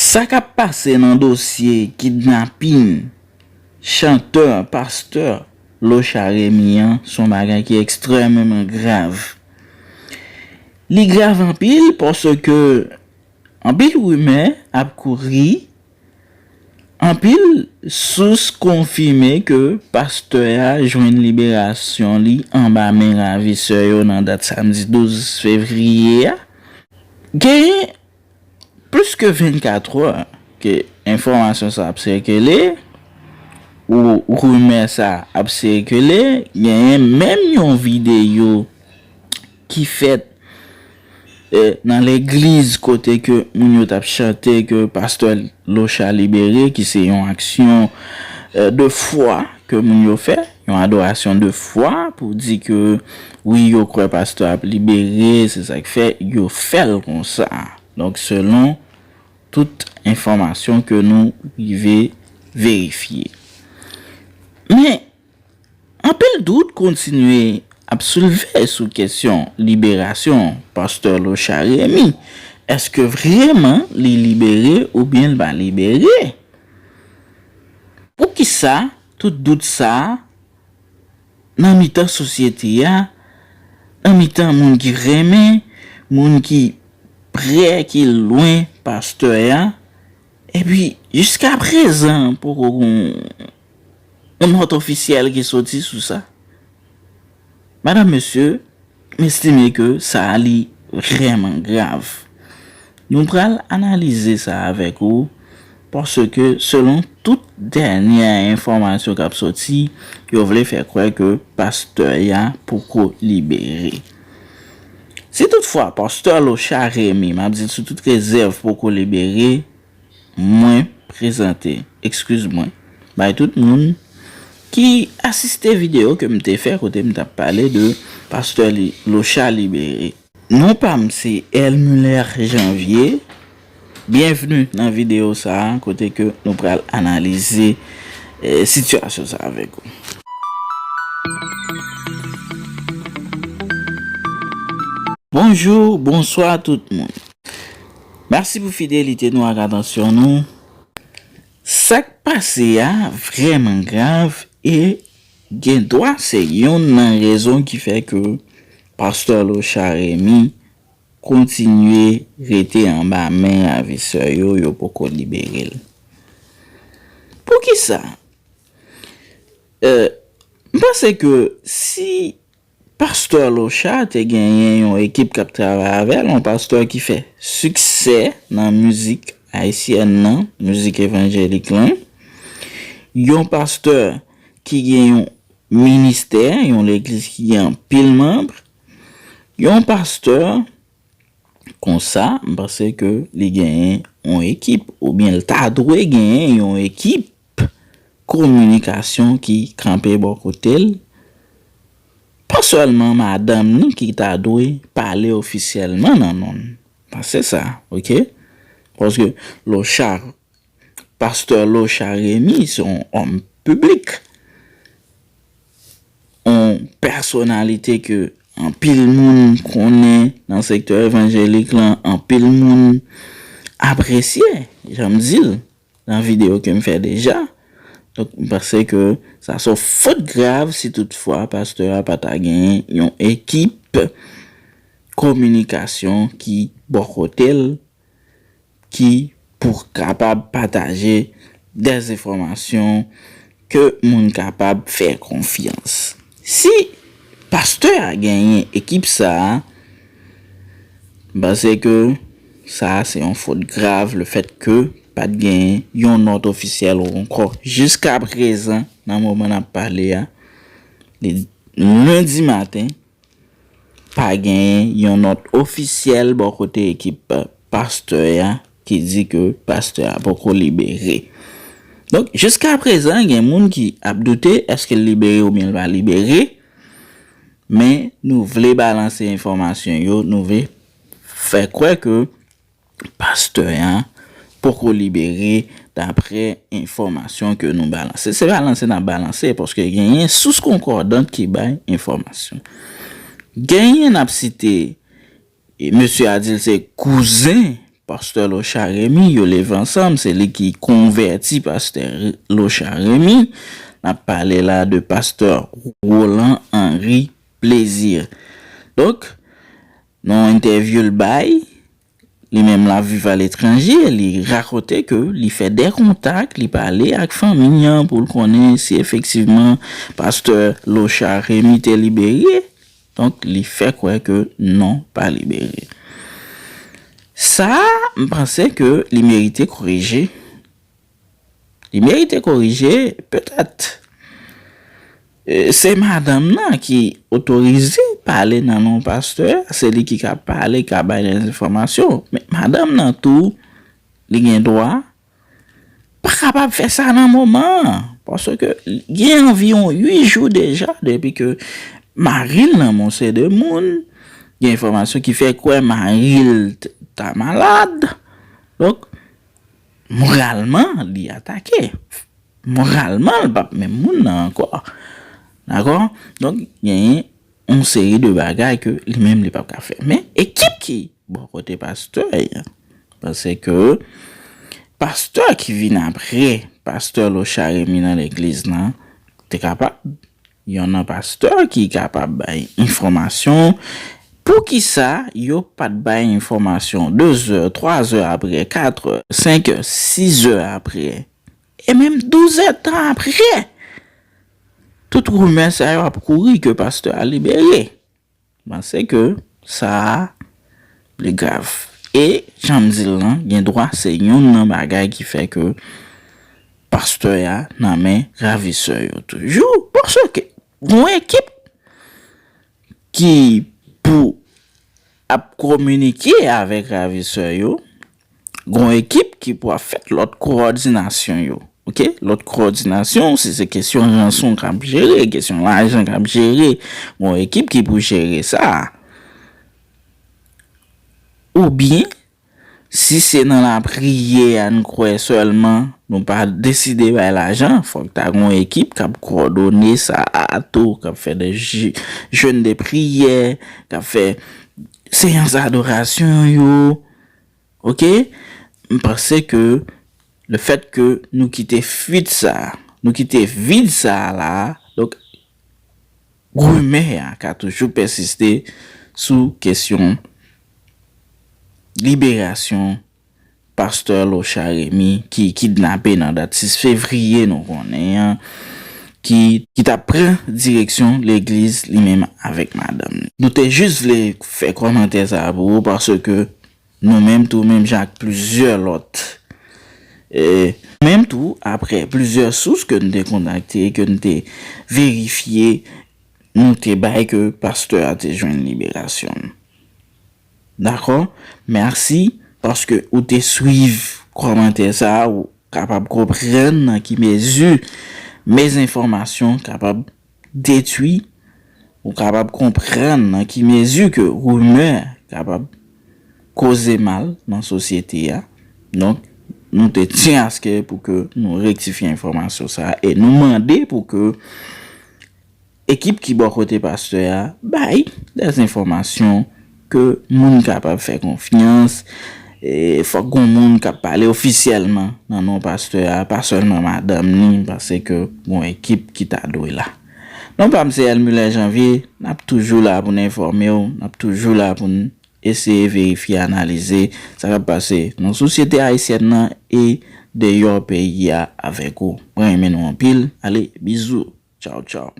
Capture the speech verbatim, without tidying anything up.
Sa k ap pase nan dosye kidnapin chantè, pastè Locha Remy an, se yon bagay ki ekstrèmeman grav. Li grav anpil paske anpil rimè ap kouri, anpil sous konfime ke pastè a jwenn liberasyon li anba men ravisè yo nan dat samdi douz fevriye a. Genyen plis ke vennkat è ke enfòmasyon sa ap sikile, ou rimè sa ap sikile, genyen menm yon videyo ki fèt, eh, nan legliz kote ke moun yo t ap chante ke pastè Locha libere, ki se yon aksyon, eh, de fwa ke moun yo fè, yon adorasyon de fwa pou di ke wi, yo kwè pastè ap libere, se sa k fè yo fè l konsa. Donk, selon tout enfòmasyon ke nou rive verifye. Men, anpil dout kontinye ap soulve sou kesyon liberasyon pastè Locha Remy. Èske vrèman li libere oubyen l pa libere? Poukisa tout dout sa a nan mitan sosyete a, nan mitan moun ki renmen, moun ki prè, ki lwen pastè a, epi jiska prezan poko gen yon nòt ofisyèl ki soti sou sa? Madanm, mesye, m estime ke sa a li vrèman grav. Nou pral analize sa avèk ou, paske selon tout dènyè enfòmasyon k ap soti, yo vle fè kwè ke pastè a poko libere. Si toutfwa pastè Locha Remy, m ap di l sou tout rezèv, poko libere, mwen prezante eskiz mwen bay tout moun ki asiste videyo ke m te fè kote m t ap pale de pastè li, Locha libere. Non pa m se Elmuler Janvier. Byenvni nan videyo sa a kote ke nou pral analize, eh, sitiyasyon sa avèk ou. Bonjou, bonswa tout moun. Mèsi pou fidelite nou ak atansyon nou. Sa k pase a vrèman grav e gen dwa se youn nan rezon ki fè ke pastè Locha Remy kontinye rete anba men ravisè yo, yo poko libere l. Poukisa? Eh, m panse ke si pastè Locha te genyen yon ekip k ap travay avè l, yon pastè ki fè siksè nan mizik ayisyèn nan, mizik evanjelik lan, yon pastè ki gen yon ministè, yon legliz ki gen anpil manm, yon pastè konsa, m panse ke li genyen yon ekip, oubyen l ta dwe genyen yon ekip kominikasyon ki kanpe bò kote l. Pa sèlman madanm ni ki ta dwe pale ofisyèlman nan non l. Panse sa, oke? Paske Locha, pastè Locha Remy, se yon òm piblik, yon pèsonalite ke anpil moun konnen nan sektè evanjelik lan, anpil moun apresye, jan m di l nan videyo ke m fè deja. Donk, m panse ke sa se yon fot grav si toutfwa pastè a pa ta genyen yon ekip kominikasyon ki bò kote l, ki pou kapab pataje dezenfòmasyon ke moun kapab fè konfyans. Si pastè a genyen ekip sa a, m panse ke sa a se yon fot grav, lefèt ke pa t genyen yon nòt ofisyèl ou ankò jiska prezan, nan moman n ap pale a, li lendi maten, pa genyen yon nòt ofisyèl bò kote ekip pastè a ki di ke pastè a poko libere. Donk, jiska prezan, gen moun ki ap doute èske l libere oubyen l pa libere, men nou vle balanse enfòmasyon yo, nou vle fè kwè ke pastè a poko libere, daprè enfòmasyon ke nou balanse. Se balanse n ap balanse, paske genyen sous konkòdan ki bay enfòmasyon. Genyen n ap site, e mesye a di l se kouzen pastè Locha Remy, yo leve ansanm, se li ki konvèti pastè Locha Remy. N ap pale la de pastè Roland Henry Plaisir. Donk, nan yon entèvyou l bay, li menm l ap viv aletranje, li rakonte ke li fè de kontak, li pale ak fanmi an pou l konnen si efektivman pastè Locha Remy te libere. Donk, li fè kwè ke non, pa libere. Sa a, m panse ke li merite korije. Li merite korije, petèt. E, se madanm nan ki otorize pale nan non pastè a, se li ki ka pale, ka bay lèzenfòmasyon. Men madanm nan tou, li gen dwa pa kapab fè sa nan moman an, paske gen anviwon uit jou deja depi ke mari l nan men yon seri de moun, gen enfòmasyon ki fè kwè mari l t-, ta malad. Donk, moralman, li atake. Moralman, li p ap menm moun nan ankò. Dakò? Donk, genyen yon seri de bagay ke li menm li p ap ka fè. Men, ekip ki bò kote pastè a, paske pastè ki vin apre pastè Locha Remy nan legliz lan, te kapab, yon nan pastè ki kapab bay enfòmasyon. Poukisa yo pa t bay enfòmasyon de zè, twa zè apre, kat è, senk è, sis è apre, e menm douz è tan apre? Tout rimè sa yo ap kouri ke pastè a libere. Panse ke sa a pli grav. E, jan m di l lan, gen dwa se youn nan bagay ki fè ke pastè a nan men ravisè yo toujou. Paske gen yon ekip ki pou ap kominike avèk ravisè yo, gen yon ekip ki pou ap fè lòt kowòdinasyon yo. Oke? Lòt kowòdinasyon, si se kesyon ranson k ap jere, kesyon lajan k ap jere, gen yon ekip ki pou jere sa. Oubyen, si se nan lapriyè a n kwè sèlman, nou pa deside bay lajan, fòk ta gen yon ekip k ap kowòdone sa a tou, k ap fè de je-, jèn de priyè, k ap fè seyans adorasyon yo. Oke? M panse ke le fèt ke nou kite fuit sa a, nou kite vid sa a la a, donk, rimè a ka toujou pèsiste sou kesyon liberasyon pastè Locha Remy ki kidnape nan dat sis fevriye nou konnen an, ki, ki t ap pran direksyon legliz li menm avèk madanm li. Nou te jis vle fè kòmantè sa a pou ou paske nou menm tou, menm jan ak plizyè lòt, e, menm tou, apre plizyè sous ke n te kontakte, ke n te verifye, nou te bay ke pastè a te jwenn liberasyon l. Dakò? Mèsi paske ou te swiv kòmantè sa a, ou kapab konprann nan ki mezi mezenfòmasyon kapab detwi, ou kapab konprann nan ki mezi ke rimè kapab koze mal nan sosyete a. Donk, nou te tyen aske pou ke nou rektifye enfòmasyon sa a e nou mande pou ke ekip ki bò kote pastè a bay de enfòmasyon ke moun kapab fè konfyans. E fòk gon moun k ap pale ofisyèlman nan non pastè a, pa sèlman madanm li, paske gon ekip ki ta dwe la. Non pa m se Elmuller Janvier, n ap toujou la pou n enfòme w, n ap toujou la pou n eseye verifye, analize sa k ap pase nan sosyete ayisyèn nan e deyò peyi a avèk ou. Mwen renmen nou anpil. Ale, bizou. Tchaw, tchaw.